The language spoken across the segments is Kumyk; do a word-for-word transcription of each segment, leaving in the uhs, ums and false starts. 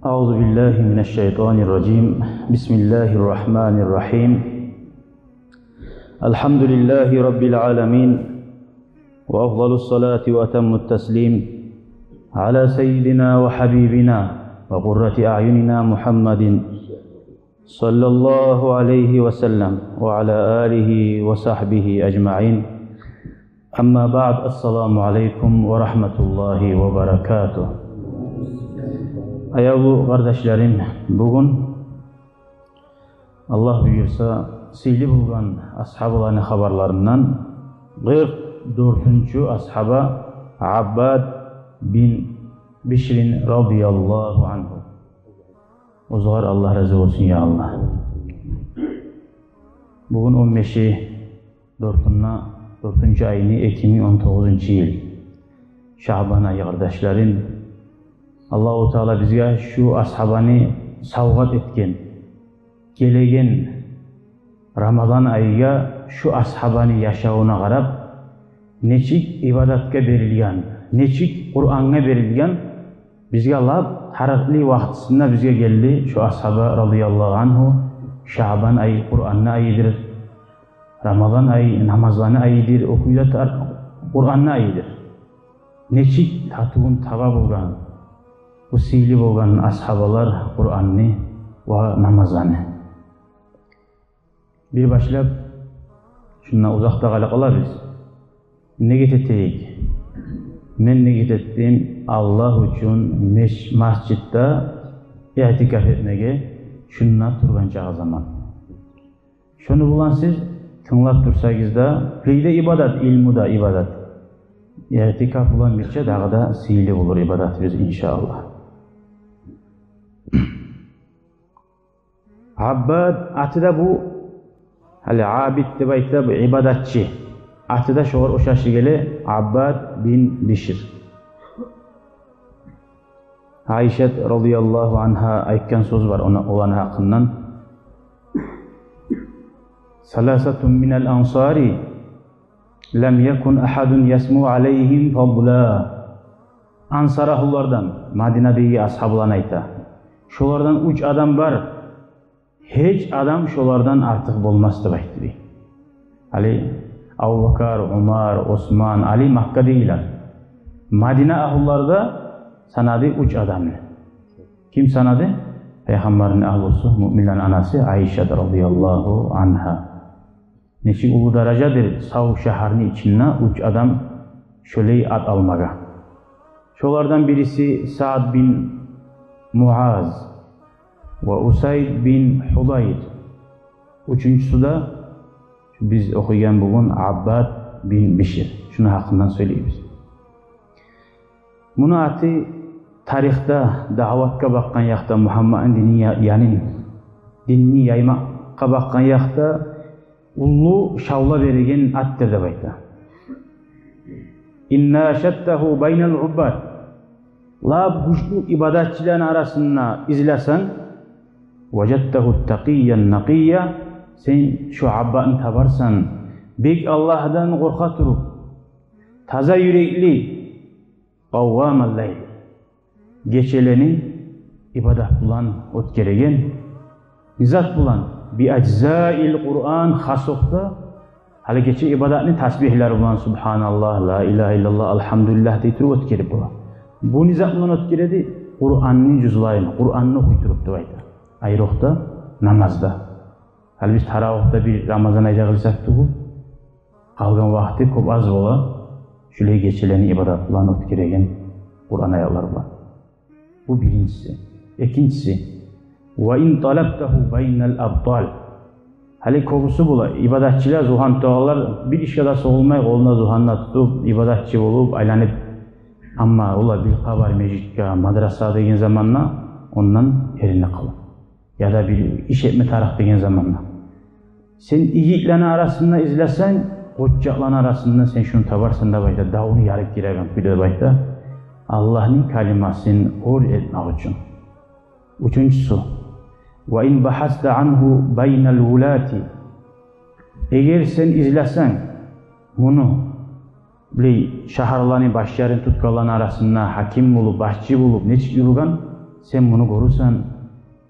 أعوذ بالله من الشيطان الرجيم. بسم الله الرحمن الرحيم. الحمد لله رب العالمين، وأفضل الصلاة وأتم التسليم على سيدنا وحبيبنا وقرة أعيننا محمد صلى الله عليه وسلم وعلى آله وصحبه أجمعين. أما بعد، السلام عليكم ورحمة الله وبركاته. Аявлу къардашларым, бугюн, Аллагь буюрса, сыйлы болгъан асгьабаланы хабарларындан къыркъ дёртюнчю асгьаба Аббад бин Бишрин радияллагьу ангьу. Оьзлер, Аллагь рази болсун, я Аллагь. Бугюн он беши дёртюнде, дёртюнчю айны, эки минг он тогъузунчу йыл. Шагьбан айы, къардашларым. Аллагьу Таала бизге шу асгьабаны савгъат этген. Гелеген Рамазан айгъа шу асгьабаны яшавуна къарап, нечик ибадатгъа берилген, нечик Къурангъа берилген, бизге лап тарыкълы вакътисинде бизге гелди шу асгьаба радияллагьу ангьу. Шагьбан ай Къуранны айыдыр. Рамазан ай намазланы айыдыр, охуйла тар-, Къуранны айыдыр. Нечик татывун таба болгъан бу сыйлы болгъан асгьабалар Къуранны ва намазланы. Бир башлап, шунда узакъда къала къалабыз. Негет этейик. Мен негет этдим Аллагь учун меш-, масжитде иътикаф этмеге, шунда тургъан чагъы заман. Шону булан сиз тынглап турсагъыз да, бир де ибадат, илму да ибадат. Иътикаф булан бирче дагъы да сыйлы болур ибадатыбыз, иншааллагь. Аббад аты да бу, гьали абид деп айта, бу ибадатчы. Аты да шогъар ошашы геле, Аббад бин Бишр. Айшат радияллагьу ангьа айтгъан сёз бар ону, оланы гьакъындан. Саласатун минал ансари лам якун ахадун ясму алайгьим фадла. Ансар агьлулардан, Мадинадагъы асгьабаланы айта. Шолардан уьч адам бар, гьеч адам шолардан артыкъ болмас деп айтды. Гьали Абубакар, Умар, Осман, Али Маккадагъылар. Мадина агьлуларда санады уьч адамны. Ким санады? Пайхаммарны агьлусу, муъминлени анасы Айшат радияллагьу ангьа. Нечик уллу даражадыр сав шагьарны ичинде уьч адам шолай ат алмагъа. Шолардан бириси Саад бин Муаз ва Усайд бин Худайр. Уьчюнчюсю де биз охуйгъан бугюн Аббад бин Бишр. Шуну гьакъындан сёйлейбиз. Муну аты тарихде даъватгъа бакъгъан якъда, Мугьаммадны динин я-, янын, динни яймакъгъа бакъгъан якъда уллу шавла береген атдыр деп айта. Ин нашаттагьу байнал уббад. Лап гючлю ибадатчыланы арасында излесенг, важадтагьу такъиян накъия, сен шу Аббадны табарсан, бек Аллагьдан къоркъа туруп, таза юрекли, къаввамал лайл, гечелени ибадат булан оьтгереген. Не зат булан? Би ажзаил Къуран, хасокъда, гьали гече ибадатны тасбигьлер булан, субгьаналлагь, ла илагьа иллаллагь, альгьамдулиллагь дей туруп оьтгерип бола. Бу не зат булан оьтгереди? Къуранны жузларын, Къуранны охуй туруп деп айта. Айрокъда намазда. Гьали биз таравигьде бир Рамазан айда къылсакъ тюгюл, къалгъан вакъти кёп аз бола, шулай гечелени ибадат булан оьтгереген, Къуран аятлар булан. Бу биринчиси. Экинчиси, ва ин талабтагьу байнал абтал. Гьали кёбюсю бола, ибадатчылар, зугьан тутагъанлар, бир ишге де согъулмай, къолуна зугьан да тутуп, ибадатчы болуп айланып, амма олар бир хабар межитге, мадрасагъа деген заманда ондан эрине къала. Яда бир иш этме тарыкъ деген заманда. Сен игитлени арасында излесенг, къоччакъланы арасында сен шуну табарсан деп айта, давну ярып гиреген кюйде деп айта, Аллагьны калимасын оьр этмек учун. Уьчюнчюсю, ва ин бахаста ангьу байнал вулати. Эгер сен излесенг муну, билей, шагьарланы башларын тутгъанланы арасында гьаким болуп, башчы болуп, нечик юрюген, Сен муну гёрюрсен,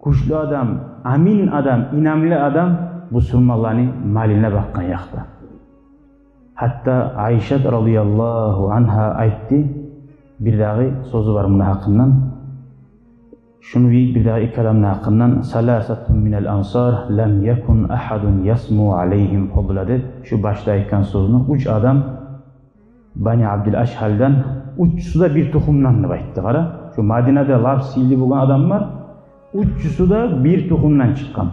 гючлю адам, амин адам, инамлы адам бусурманланы малына бакъгъан якъда. Гьатта Айшат радияллагьу ангьа айтды, бирдагъы сёзю бар муну гьакъындан. Шуну бир, бирдагъы эки адамны гьакъындан: «Саласатун минал ансар лам якун агьадун ясмаъу алайгьим фадла», — деп, шу башда айтгъан сёзню, уьч адам Бани Абдул Ашгьалдан, уьчюсю де бир тухумдан деп айтды. Къара, шу Мадинада лап сыйлы болгъан адамлар, уьчюсю де бир тухумдан чыкъгъан.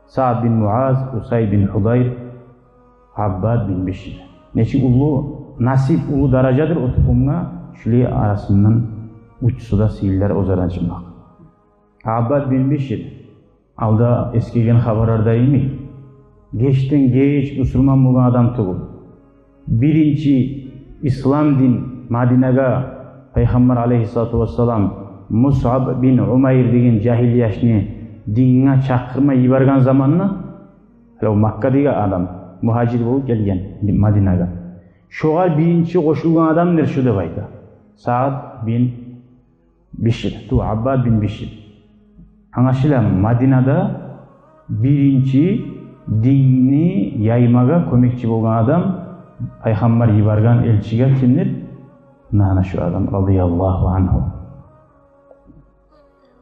Саад бин Муаз, Усайд бин Худайр, Аббад бин Бишр. Нечик уллу насип, уллу даражадыр о тухумгъа, шулай арасындан уьчюсю де сыйлылар оьзлерден чыкъмакъ. Аббад бин Бишр, алда эсгерген хабарларда йимик, гечден геч бусурман болгъан адам тюгюл. Биринчи ислам дин Мадинагъа Пайхаммар алайгьиссалату вассалам Мусъаб бин Умайр деген жагьил яшны динге чакъырмай йиберген заманда, гьали о Маккадагъы адам, мугьажир болуп гелген Мадинагъа. Шогъар биринчи къошулгъан адамдыр шу деп айта. Саад бин Бишр, ту, Аббад бин Бишр. Англашыла, Мадинада биринчи динни яймагъа кёмекчи болгъан адам, Пайхаммар йиберген элчиге кимдир? Муна, ана шу адам, радияллагьу ангьу.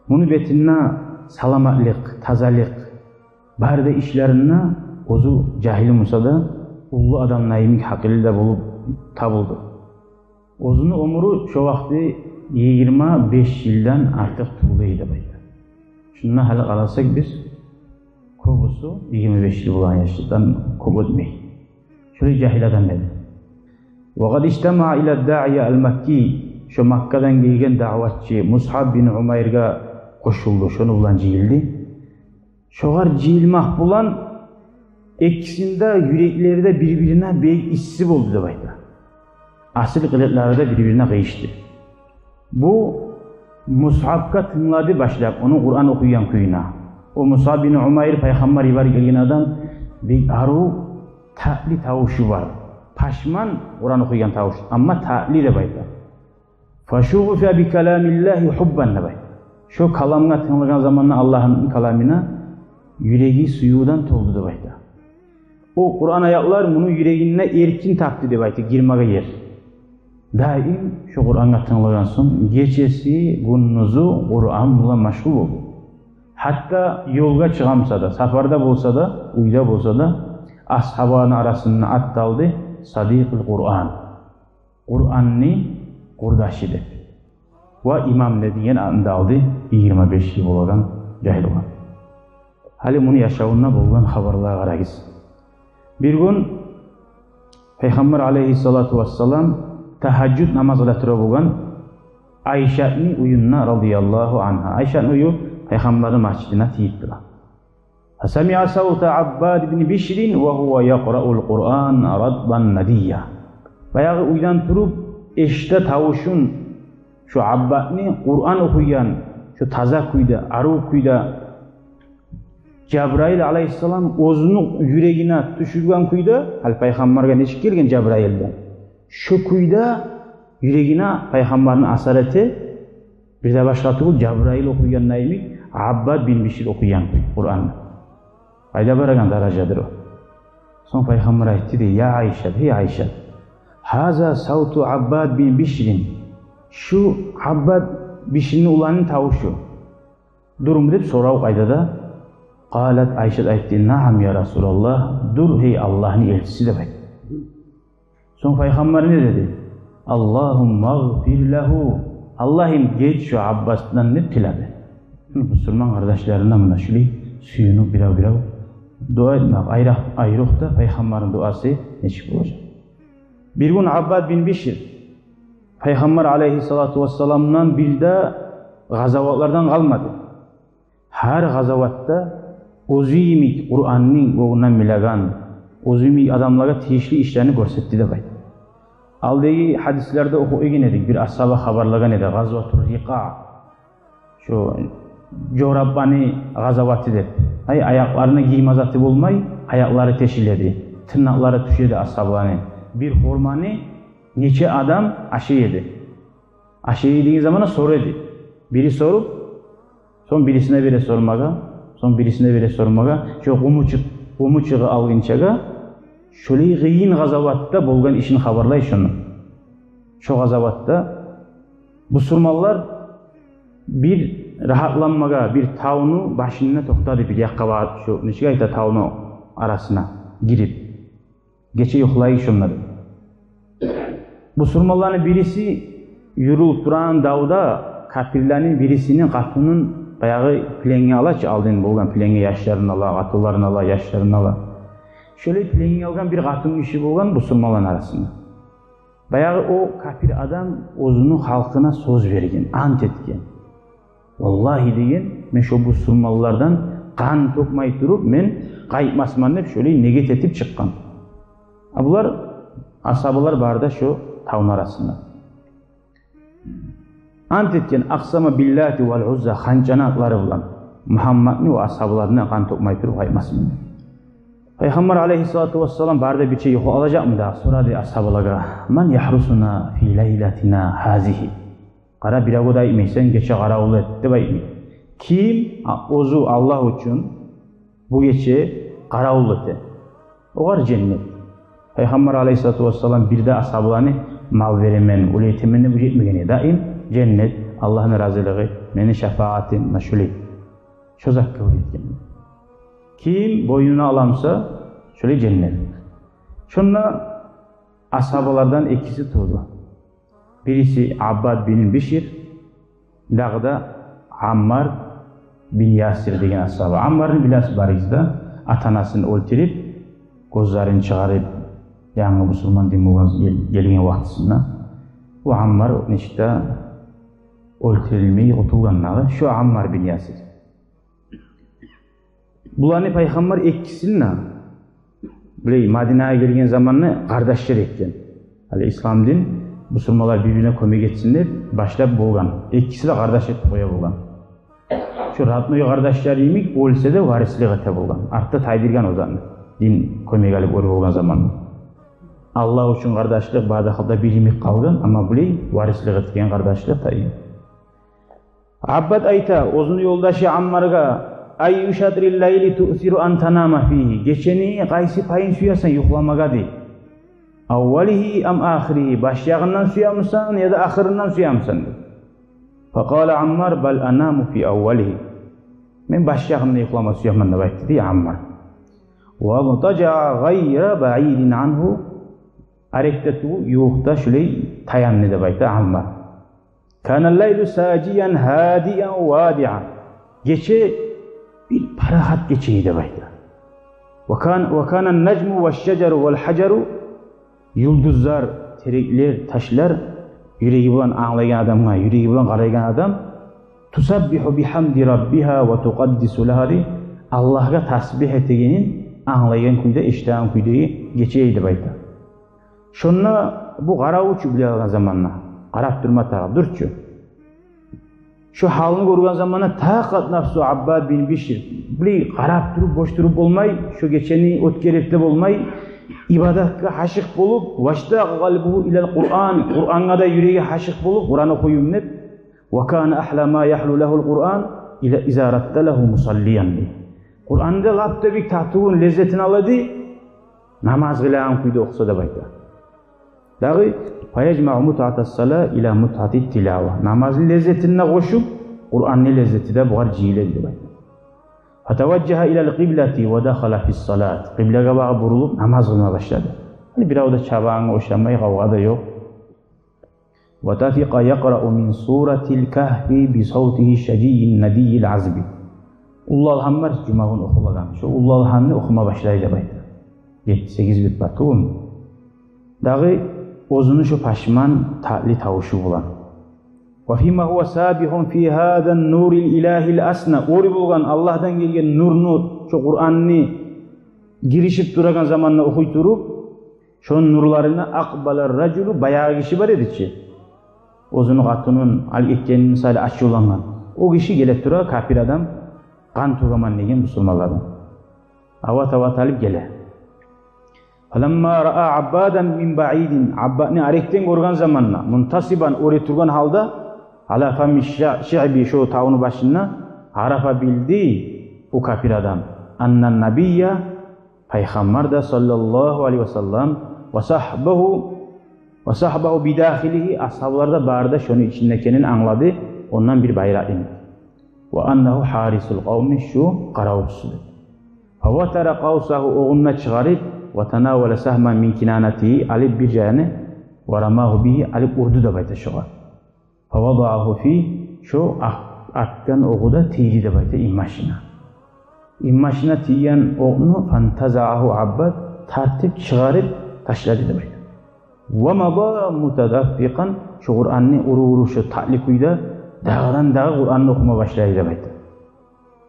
Муну бетинде саламатлыкъ, тазалыкъ, бары да ишлеринде оьзю жагьил буса да, уллу адамлай йимик гьакъыллы да болуп табулду. Оьзюню оьмюрю шо вакъти йигирма беш йылдан артыкъ тюгюл эди деп айта. Шунда гьали къарасакъ биз, кёбюсю йигирма беш йыл болгъан яшдан кёп оьтмей. Шолай жагьил адам эди. Ва къад ижтамаъа ила ддаъия ал-Маккий, шо Маккадан гелген даъватчы Мусъаб бин Умайргъа къошулду, шону булан жыйылды. Шогъар жыйылмакъ булан экисини де юреклери де бир-бирине бек исси болду деп айта. Асил къылыкълары да бир-бирине къыйышды. Бу Мусъабгъа тынглады башлап, ону Къуран охуйгъан кюйюне. О Мусъаб бин Умайр, Пайхаммар йиберип гелген адам, бек арив, татли тавушу бар. Пашман Къуран охуйгъан тавуш, амма татли деп айта. Фашугъифа би каламиллагьи хуббан деп айта. Шо каламгъа тынглагъан заманда, Аллагьны каламына, юреги сюювден толду деп айта. О Къуран аятлар муну юрегинде эркин тапды деп айта, гирмеге ер. Даим шо Къурангъа тынглагъан сонг, гечеси, гюндюзю Къуран булан машгъул болду. Гьатта ёлгъа чыгъа буса да, сапарда болса да, уьйде болса да, асгьабаланы арасында ат да алды Садикъул Къуран. Къуранны къурдашы деп. Ва имам да деген атны да алды, йигирма беш йыл болагъан жагьил болгъан. Гьали муну яшавунда болгъан хабарлагъа къарагъыз. Бир гюн Пайхаммар алайгьиссалату вассалам тагьажжуд намаз къыла тура болгъан Айшатны уьюнде, радияллагьу ангьа. Айшатны уью Пайхаммарны межитине тийип тура. Фасамиъа савта Аббад бин Бишрин ва гьува якъраъул Къурана ратбан надийя. Баягъы уьйден туруп эшитди тавушун, шо Аббадны Къуран охуйгъан, шо таза кюйде, арив кюйде, Жабрайыл алайгьиссалам оьзюню юрегине тюшюрген кюйде, гьали Пайхаммаргъа нечик гелген Жабрайылдан, шо кюйде юрегине Пайхаммарны асар эте, бир де башгъа тюгюл, Жабрайыл охуйгъанда йимик, Аббад бин Бишр охуйгъан кюй Къуранны. Къайда барагъан даражадыр о. Сонг Пайхаммар айтды дей: «Я Айшат, гьей Айшат, гьаза савту Аббад бин Бишрин. Шу Аббад Бишрни уланны тавушу дюрмю?» — деп сорав къайда да. Къалат, Айшат айтды: «Наам, я Расулаллагь, дюр, гьей Аллагьны элчиси», — деп айтды. Сонг Пайхаммар не деди? «Аллагьуммагъфир лагьу, Аллагьым, геч шо Аббасдан», — деп тиледи. Муна бусурман къардашларына муна шулай сююнюп бирев-бирев дуа этмек, айрокъ, айрокъда Пайхаммарны дуасы нечик болажакъ. Бир гюн Аббад бин Бишр Пайхаммар алайгьиссалату вассаламдан бир де къазаватлардан къалмады. Гьар къазаватда оьзю йимик Къуранны гёнгюнден билеген, оьзю йимик адамлагъа тийишли ишлени гёрсетди деп айта. Алдагъы гьадислерде охуп гелген эдик, бир асгьаба хабарлагъан эди, Гъазватур Рикъа, шо жорабаны къазаваты деп. Ай, аякъларына гийме заты болмай, аякълары тешиле эди, тырнакълары тюше эди асгьабаланы. Бир хурманы нече адам ашай эди. Ашай эди деген заманда сора эди. Бири соруп, Сонг бирисине бере сормагъа, сонг бирисине бере сормагъа, шо къумучукъ, къумучугъу алгъынчагъа, шолай къыйын къазаватда болгъан ишин хабарлай шону. Шо къазаватда бусурманлар бир рагьатланмагъа, бир тавну башында токътады, бир якъгъа багъып, шо нечик айта, тавну арасына гирип, гече юхлай шонда. Бусурманланы бириси юрюлюп турагъан давда капирлени бирисини къатынын баягъы пленге ала чы, алдын болгъан пленге яшларын ала, къатынларын ала, яшларын ала. Шолай пленге алгъан бир къатынгиши болгъан бусурманланы арасында. Баягъы о капир адам оьзюню халкъына сёз берген, ант этген. «Валлагьи, — деген, — мен шо бусурманлардан къан тёкмей туруп, мен къайтмасман», — деп, шолай негет этип чыкъгъан. А булар, асгьабалар, бары да шо тавну арасында ант этген. «Акъсама биллати вал Узза», ханчаны атлары булан, Мугьамматны ва асгьабаларына къан тёкмей туруп къайтмасман деп. Пайхаммар алейгьиссалату вассалам бары да бирче юхлап алажакъмы дагъы, сорады асгьабалагъа: «Ман яхрусуна фи лайлатина гьазигьи?» Къара, биревге де айтмай сен, гече къаравул эт деп айтмай. Ким а-, оьзю Аллагь учун бу гече къаравул эте, огъар женнет. Пайхаммар алейгьиссалату вассалам бир де асгьабаланы мал беремен, олай этемен деп уьйретмеген эди. Даим женнет, Аллагьны разилиги, мени шапаатым, машулай. Шо затгъа уьйретген. Ким бойнуна аламса, шолай женнет. Шонда асгьабалардан экиси турду. Бириси Аббад бин Бишр, дагъы да Аммар бин Ясир деген асгьаба. Аммарны билесиз барыгъыз да, ата-анасын оьлтюрюп, гёзлерин чыгъарып, янгы бусурман дин болгъан гел-, гелген вакътисинде. Бу Аммар нечик де оьлтюрюлмей къутулгъан дагъы. Шо Аммар бин Ясир. Буланы Пайхаммар экисин де, билей, Мадинагъа гелген заманда къардашлар этген. Гьали ислам дин бусурманлар бир-бирине кёмек этсин деп башлап болгъан. Экиси де къардаш этип къоя болгъан. Шо родной къардашлар йимик, оьлсе де варислик эте болгъан. Артда тайдыргъан о затны, дин кёмек алып оьр болгъан заманда. Аллагь учун къардашлыкъ бары да халкъда бир йимик къалгъан, амма булай варислик этген къардашлыкъ тайгъан. Аббад айта, оьзюню ёлдашы Аммаргъа: «Айю шатрил лайли туъсиру ан танама фигьи?» Гечени къайсы пайын сюесен юхламагъа, дей. «Аввалигьи ам ахиригьи?» Баш ягъындан сюемисен яда ахырындан сюемисен, дей. Факъала Аммар: «Бал анаму фи аввалигьи». Мен баш ягъында юхлама сюемен, деп айтды, дей, Аммар. Ва мутажаа гъайра баъидин ангьу. Арекде тюгюл, ювукъда, шулай таянды, деп айта Аммар. «Канал лайлу сажиян гьадиан вадиан». Гече бир парахат гече эди, деп айта. «Ва кан-, ва канан нажму ва шажару вал хажару». Юлдузлар, тереклер, ташлар юреги булан англайгъан адамгъа, юреги булан къарайгъан адам, «тусаббигьу бигьамди раббигьа ва тукъаддису лагьу», дей, Аллагьгъа тасбигь этегенин англайгъан кюйде, эшитеген кюйде гече эди, деп айта. Шонда бу къаравулчу, биле алгъан заманда, къарап турма тарыкъ дюр чю. Шо гьалны гёрген заманда такъат нафсу Аббад бин Бишр, билей, къарап туруп, бош туруп болмай, шо гечени оьтгерип де болмай, ибадатгъа гьашыкъ болуп, ваштакъа къалбугьу илал Къуран, Къурангъа да юреги гьашыкъ болуп, Къуран охуюм деп. «Ва кана агьла ма ягьлу лагьул Къуран ила иза радда лагьу мусаллиян», дей. Къуранны да лап да бек татывун, леззетин ала эди намаз къылагъан кюйде охуса, деп айта. Дагъы, «фаяжмау мутъатас сала ила мутъатит тилава». Намазны леззетин де къошуп, Къуранны леззети де бугъар жыйыла эди, деп айта. «Фатаважжагьа илал къиблати ва дахала фис салат». Къыблагъа багъып бурулуп, намаз къылма башлады. Гьали бирев де чабагъангъа ошамай, къавгъа да ёкъ. «Ва тафикъа якърау мин суратил Кагьфи би савтигьи шажийин надийил азби». Уллу Алгьам бар, жумагюн охулагъан. Шо Уллу Алгьамны охума башлай, деп айта. Етти-сегиз бет бар тюгюлмю? Дагъы оьзюню шо пашман татли тавушу булан. «Ва фима гьува сабигьун фи гьаза нурил илагьил асна». Оьр болгъан Аллагьдан гелген нурну, шо Къуранны гиришип турагъан заманда охуй туруп, шону нурларына «акъбала ражулу», баягъы гиши бар эди чи, оьзюню къатынын алып гетгенин мисалы ачувлангъан. О гиши геле тура, капир адам, къан тёгемен деген бусурманлардан. Ават-ават алып геле. «Фаламма раа Аббадан мин баъидин», Аббадны арекден гёрген заманда, «мунтасибан», оьре тургъан гьалда, «ала фами ша-, шаъби», шо тавну башында, Арафа, билди бу капир адам, анна набийя, пайхаммар да саллаллагьу алайгьи ва саллам, ва сагьбагьу, ва сагьбагьу бидахилигьи, асгьабалар да бары да шону ичинде экенин англады, ондан бир байракъ инди. Ва аннагьу гьарисул къавми, шу къаравулчусу деп. Фаватара къавсагьу, огъун да чыгъарып, ва танавала сагьман мин кинанатигьи, алып бир жайны, ва рамагьу бигьи, алып урду деп айта шогъар. Фавадаагьу фи, шо ат-, атгъан огъу да тийди деп айта инбашына. Инбашына тийген окъну фантазаагьу Аббад, тартып чыгъарып ташлады деп айта. Ва мада мутадаффикъан, шо Къуранны ура-ура, шо татли кюйде дагъыдан-дагъы Къуранны охума башлады деп айта.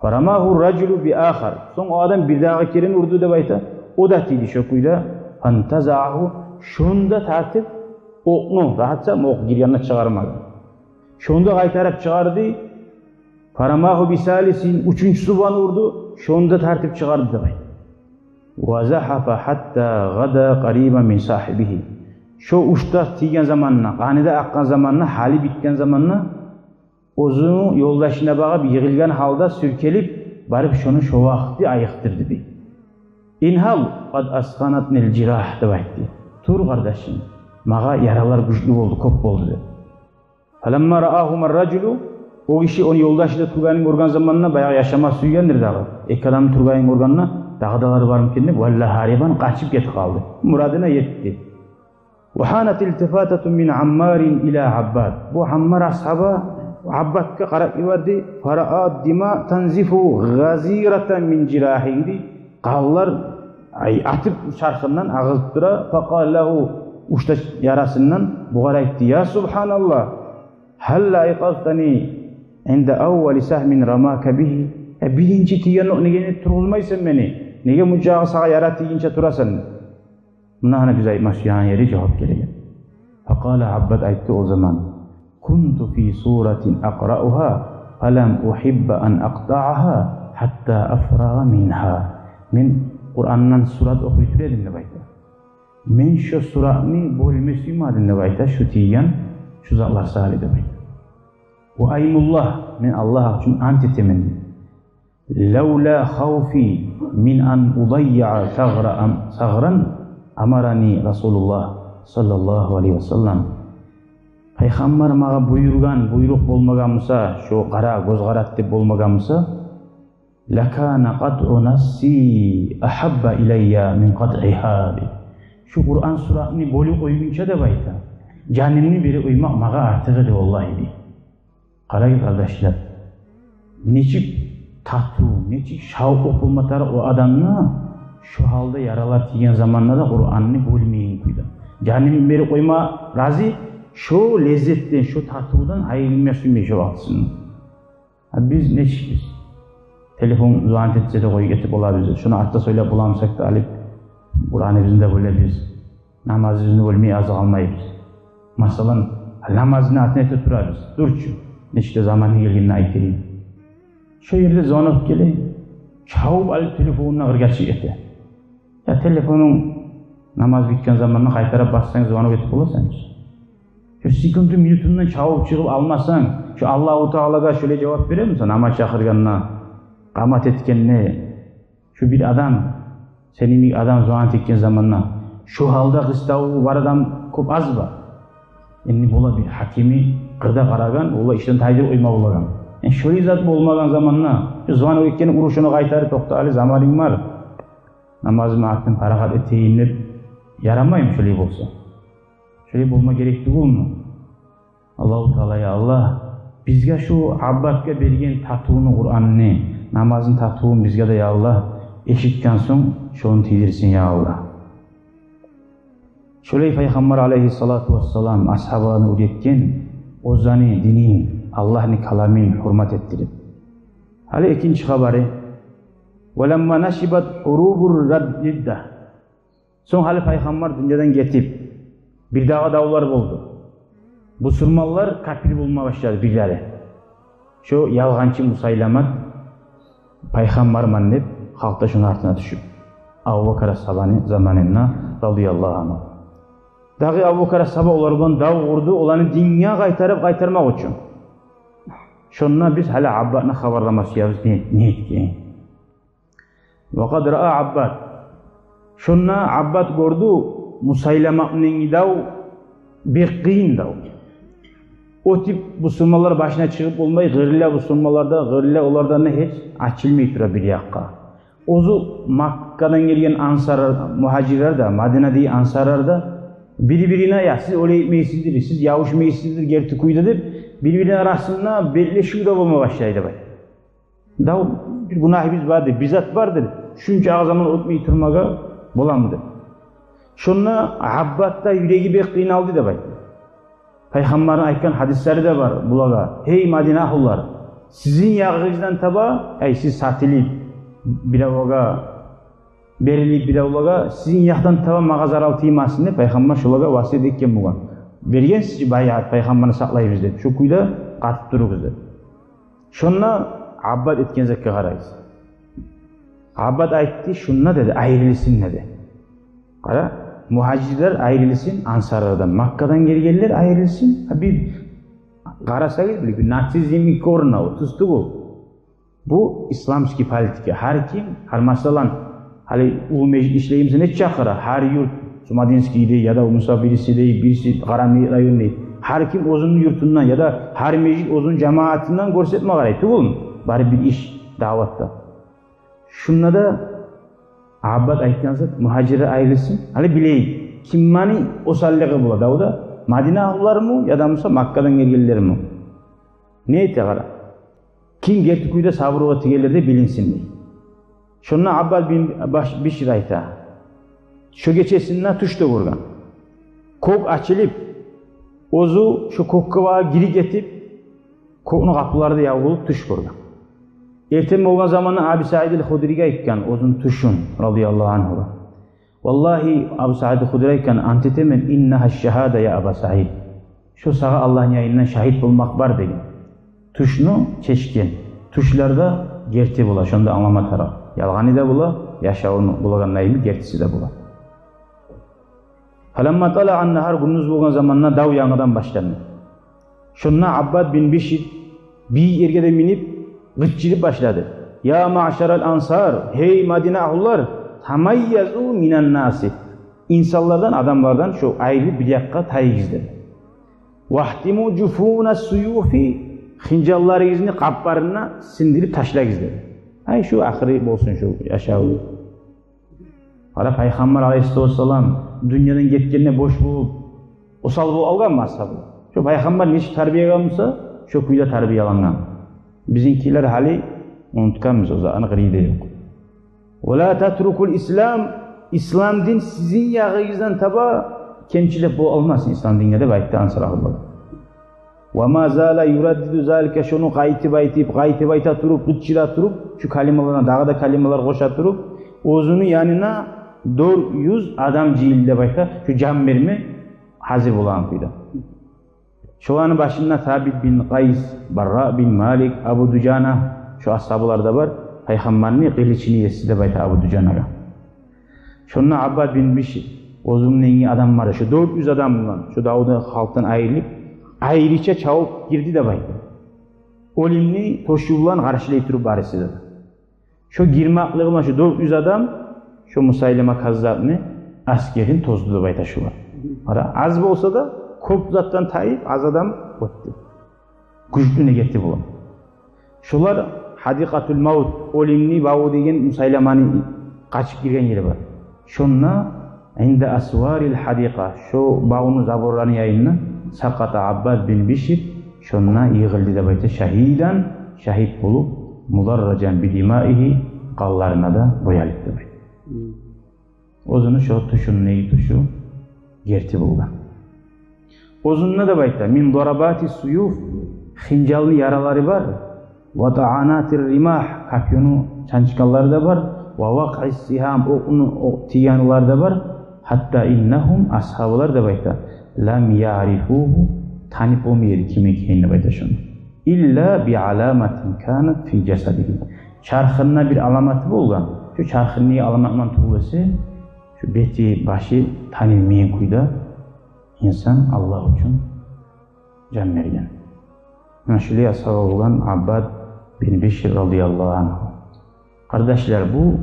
Фарамагьу ражулу би ахар. Сонг о адам бир дагъы керен урду деп айта. О да тийди шо кюйде. Фантазаагьу, шону да тартып, окъну, рагьатса окъ гиргенде чыгъармагъан. Шону да къайтарып чыгъарды. Фарамагьу би салисин, уьчюнчюсю булан урду, шону да тартып чыгъарды деп айта. Ва загьафа гьатта гъада къарибан мин сагьибигьи. Шо уьч де тийген заманда, къаны да акъгъан заманда, гьали битген заманда, оьзюню ёлдашына багъып йыгъылгъан гьалда сюркелип барып, шону шо вакъти айыкъдырды дей. Инал, къад асханатнил жирагь деп айтды. Тур, къардашым, магъа яралар гючлю болду, кёп болду деп. Фаламма раагьума ражулу, о гиши, ону ёлдашы да тургъанын гёрген заманда, баягъы яшама сюйгендир дагъы. Эки адам тургъанын гёргенде, дагъы да алар бармы экен деп, валла гьарибан, къачып гетип къалды. Мурадына етди. Ва гьанат илтифататун мин Аммарин ила Аббад. Бу Аммар асгьаба Аббадгъа къарап йиберди. Фараа дима танзифу гъазиратан мин жирагьигьи. Къанлар, ай, атып чархындан агъызып тура. Факъала лагьу, уьч де ярасындан бугъар айтды: «Я субгьаналлагь, гьалла айкъазтани инда аввали сагьмин рамака бигьи?» Э, биринчи тийген окъ, неге тургъузмайсан мени? Неге мунчагъы сагъа яра тийгинче турасан? Муна гьана биз айтма сюеген ери жавап гелеген. Факъала Аббад, айтды о заман: «Кунту фи суратин акъраугьа, фалам угьибба ан акътаагьа гьатта афрагъа мингьа». Мен Къурандан сурат охуй тура эдим деп айта. Мен шо суратны бёлме сюймедим деп айта, шо тийген, шо затлар саялы деп айта. Ва аймуллагь, мен Аллагь учун ант этемен дей. Лавла хавфи мин ан удаййиа сагъра ам-, сагъран амарани Расулуллагь саллаллагьу алайгьи ва саллам. Пайхаммар магъа буюргъан буйрукъ болмагъан буса, шо къара, гёз къарат деп болмагъан буса, лакана къатъу нафси агьабба илаййа мин къатъигьа дей. Шо Къуран суратны бёлюп къойгъунча деп айта, жанымны берип къоймакъ магъа артыкъ эди валлагь дей. Къарагъыз, къардашлар, нечик татыв, нечик шавкъ болма тарыкъ о адамны, шо гьалда яралар тийген заманда да Къуранны бёлмейген кюйде. Жанын берип къойма рази, шо леззетден, шо татывдан айрылма сюймей шо вакътисинде. А биз нечикбиз? Телефон звонить этсе де къоюп гетип болабыз. Шону артда сёйлеп боламысакъ да, алып Къураныбызны да бёлебиз. Намазыбызны бёлмей азыкъ алмайбыз. Масала, намазны артын эте турабыз. Дурчу, нечик де заманы гелгенде айтайым. Шо ерде звонок геле, чабып алып телефонуна къыргъачыкъ эте. Я телефонунг намаз битген заманда къайтарып бассанг, звонок этип боласан чы. Шо секунду-минутундан чабып чыгъып алмасанг, шо Аллагьу Таалагъа шолай жавап беремисен, намаз чакъыргъанда, къамат этгенде, шо бир адам, сени йимик адам звонок этген заманда, шо гьалда къыставу бар адам кёп азбы? Энни бола бир гьакими къырда къарагъан, олай ишден тайдырып къойма болагъан. Энни шолай зат болмагъан заманда, шо звонок этгенни уруп, шону къайтарып, токъта, гьали заманынг бар, намазымны артын парахат этейим деп, ярамаймы шолай болса? Шолай болма герек тюгюлмю? Аллагьу Таала, я Аллагь, бизге шу Аббадгъа берген татывну, Къуранны, намазны татывун бизге де, я Аллагь, эшитген сонг шону тийдирсин, я Аллагь. Шолай Пайхаммар алайгьиссалату вассалам асгьабаланы уьйретген оьзлени динин, Аллагьны каламын гьюрмат этдирип. Гьали экинчи хабары. Ва ламма нашибат гьурубур ридда. Сонг гьали Пайхаммар дюньядан гетип, бирдагъы давлар болду. Бусурманлар капир болма башлады бирлери. Шо ялгъанчы Мусайламат пайхаммарман деп, халкъ да шону артына тюшюп, Абубакар асгьабаны заманында, радияллагьу ангьу. Дагъы Абубакар асгьаба олар булан дав къурду, оланы динге къайтарып, къайтармакъ учун. Шонда биз гьали Аббадны хабарлама сюебиз, не, не этгенин. Ва къад раа Аббад. Шонда Аббад гёрдю, Мусайламаны дав бек къыйын дав. Оьтюп бусурманлар башына чыгъып болмай, къырылла бусурманлар да, къырылла олардан да, гьеч ачылмай тура бир якъгъа. Оьзю Маккадан гелген ансарлар, мугьажирлер де, Мадинадагъы ансарлар да бир-бирине: «Я, сиз олай этмейсиздир, сиз ябушмайсыздыр герти кюйде», — деп, бир-бирини арасында бетлешив де болма башлай деп айта. Дав, бир гюнагьыбыз бардыр, бир зат бардыр, шунча заман оьтмей турмагъа боламы деп. Шонда Аббадны юреги бек къыйналды деп айта. Пайхаммарны айтгъан гьадислери де бар булагъа: «Гьей Мадина агьлулар, сизин ягъыгъыздан таба, ай, сиз сатылып, биревге берилип, биревге, сизин якъдан таба магъа зарал тиймесин», — деп Пайхаммар шолагъа васият этген болгъан. «Бергенсиз чи байат, Пайхаммарны сакълайбыз деп, шо кюйде къатып туругъуз», — деп. Шонда Аббад этген затгъа къарайсыз. Аббад айтды, шунда деди, айрылсын деди. Къара, мугьажирлер айрылсын ансарлардан, Маккадан гелгенлер айрылсын. Гьа, бир къарасагъыз, бир, бир нацизм йимик гёрюне, о тюз тюгюл. Бу исламский политика. Гьар ким, гьар, масала, гьали уллу межит ишлеймиса, нече чакъыра? Гьар юрт, Сумадинскийде яда, масала, бириси де, бириси Къарамиев районда. Гьар ким оьзюню юртундан яда гьар межит оьзюню жамаатындан гёрсетме къарай тюгюлмю? Бары бир иш, даватда. Шунда да Аббад айтгъан зат: мугьажирлер айрылсын. Гьали билейик, кимни осаллыгъы бола давда? Мадина агьлулармы яда буса Маккадан гелгенлерми? Не эте, къара. Ким герти кюйде сабурлукъ этегенлер де билинсин дей. Шонда Аббад бин Баш-, Бишр айта: шо гечесинде тюш де гёрген. Кёк ачылып, оьзю шо кёкге багъып гирип гетип, кёкню къапулары да ябылып, тюш гёрген. Эртен болгъан заманда Аби Саид аль-Худрийге айтгъан оьзюню тюшюн, радияллагьу аньгьу. Валлагьи, Абу Саид аль-Худрий айтгъан, ант этемен, иннагьа шагьада, я Аба Саид. Шо сагъа Аллагьны янындан шагьит болмакъ бар деген. Тюшню чечген. Тюшлер де герти бола, шонда англама тарыкъ. Ялгъаны да бола, яшавну болагъанда йимик гертиси де бола. Фаламма талаъа ан-нагьар, гюндюз болгъан заманда дав янгыдан башланды. Шонда Аббад бин Бишр бийик ерге де минип, къычырып башлады: «Я маъшарал ансар, гьей Мадина агьлулар, тамайязу минан наси, инсанлардан, адамлардан шо айрылып бир якъгъа тайыгъыз», — деди. «Вагьтиму жуфуна суюфи, хынжалларыгъызны къапларын сындырып ташлагъыз», — деди. Ай, шо ахыры болсун шо яшав. Къара, Пайхаммар алайгьиссалату вассалам дюньядан гетгенде бош болуп, осал болуп алгъанмы асгьабы? Шо Пайхаммар нечик тарбиялангъан буса, шо кюйде тарбиялангъан. Бизинкилер гьали унутгъанбыз, о затны къырыйы да ёкъ. «Ва ла татрукул ислам, ислам дин сизин ягъыгъыздан таба кемчилик бола алмасын ислам динге», — деп айтды ансар агьлулар. «Ва ма зала юраддиду залика», шону къайтып айтып, къайтып айта туруп, къычыра туруп, шу калималардан дагъы да калималар къоша туруп, оьзюню янына дёрт юз адам жыйылды деп айта, шу жан берме гьазир болагъан кюйде. Шоланы башында Сабит бин Къайс, Барра бин Малик, Абу Дужана, шу асгьабалар да бар, Пайхаммарны къылычыны еси деп айта Абу Дужанагъа. Шонда Аббад бин Бишр, оьзюню янындан адамлары, шу дёрт юз адам булан, шу давда халкъдан айрылып, айрыча чабып гирди деп айта. Оьлюмню тёшюв булан къаршылай туруп барысы да. Шо гирмеклиги булан шо дёрт юз адам шо Мусайлама Каззапны асгерин тозду деп айта шулар. Къара, аз болса да, кёп затдан тайып, аз адам оьтдю. Гючлю негети булан. Шолар Гьадикъатул Мавт, оьлюмню баву деген, Мусайламаны къачып гирген ери бар. Шонда, инда асварил гьадикъа, шо бавну заборларыны янында, сакъата Аббад бин Бишр, шонда йыгъылды деп айта, шагьидан, шагьит болуп, мударражан бидимаигьи, къанларына да боялып деп айта. Оьзюню шо тюшюндеги тюшю герти болгъан. Оьзюнде деп айта, мин дарабати суюф, хынжалны яралары бар, ва таъанатир римагь, копьёну чанчгъанлары да бар, ва вакъис сигьам, окъну, окъ тийгенлери де бар. Гьатта иннагьум, асгьабалар деп айта, лам яърифугьу, танып болмай эди ким экенин деп айта шону. Илла би аламатин канат фи жасадигьи. Чархында бир аламаты болгъан. Шо чархындагъы аламатдан тюгюл эсе, шо бети, башы танылмайгъан кюйде инсан Аллагь учун жан берген. Муна шулай асгьаба болгъан Аббад бин Бишр радияллагьу ангьу. Къардашлар, бу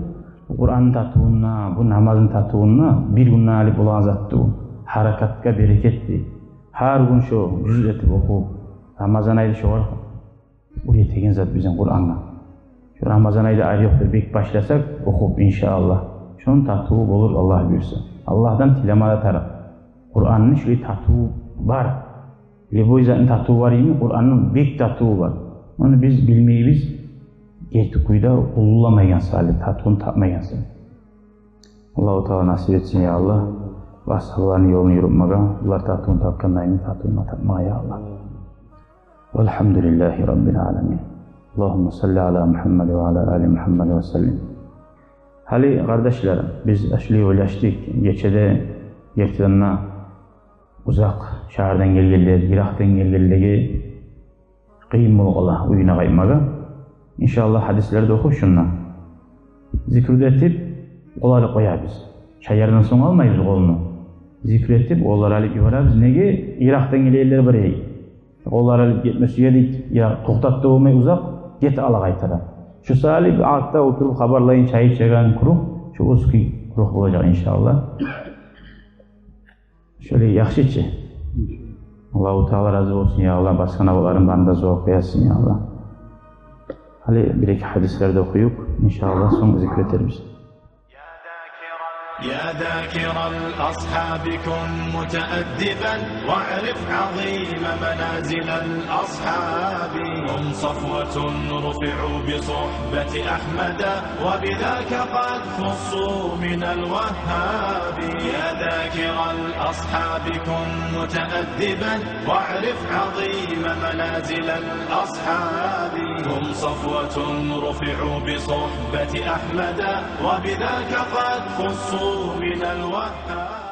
Къуранны татывунда, бу намазны татывунда бир гюнден алып болагъан зат тюгюл. Гьаракатгъа берекет дей. Гьар гюн шо жюз этип охуп, Рамазан айда шогъар уьйретеген зат бизин Къурангъа. Шо Рамазан айда айры ёкъ, бир бек башласакъ охуп, иншааллагь, шону татыву болур, Аллагь буюрса. Аллагьдан тилеме де тарыкъ. Къуранны шулай татыву бар. Любой затны татыву бар йимик, Къуранны бек татыву бар. Ону биз билмейбиз, герти кюйде уллуламайгъан саялы, татывун тапмайгъан саялы. Аллагьу Таала насип этсин, я Аллагь, бу асгьабаланы ёлун юрютмеге, булар татывун тапгъандай татывун тапмагъа, я Аллагь. Валгьамдулиллагьи раббил аламин. Аллагьумма салли ала Мугьаммад ва ала али Мугьаммад ва саллим. Гьали, къардашлар, биз шулай ойлашдыкъ, гечеде, гертиден де, узакъ шагьардан гелгенлер, йыракъдан гелгенлеге къыйын болуп къала уьюне къайтмагъа. Иншааллагь, гьадислерде охуп шунда. Зикру да этип, къол алып къоябыз. Чайлардан сонг алмайбыз къолну. Зикру этип, къоллар алып йиберебиз. Неге? Йыракъдан гелгенлер бар эди. Къоллар алып гетме сюе эди, я токътап да болмай узакъ, гетип ала къайтара. Шо саялы бир артда олтуруп хабарлайын, чай ичеген круг, шо узкий круг болажакъ, иншааллагь. Шолай яхшы чы. Аллагьу Таала рази болсун, я Аллагь, басгъан абалларын барын да зувап къоясын, я Аллагь. Гьали бир-эки гьадислер де охуюкъ, иншааллагь, сонг зикру этербиз. يا ذاكر الأصحاب كن متأدبا واعرف عظيم منازل الأصحاب. هم صفوة رفعوا بصحبة أحمد وبذاك قد خصوا من الوهاب. يا ذاكر الأصحاب كن متأدبا واعرف عظيم منازل الأصحاب. هم صفوة رفعوا بصحبة أحمد وبذاك قد خصوا من الوهاب.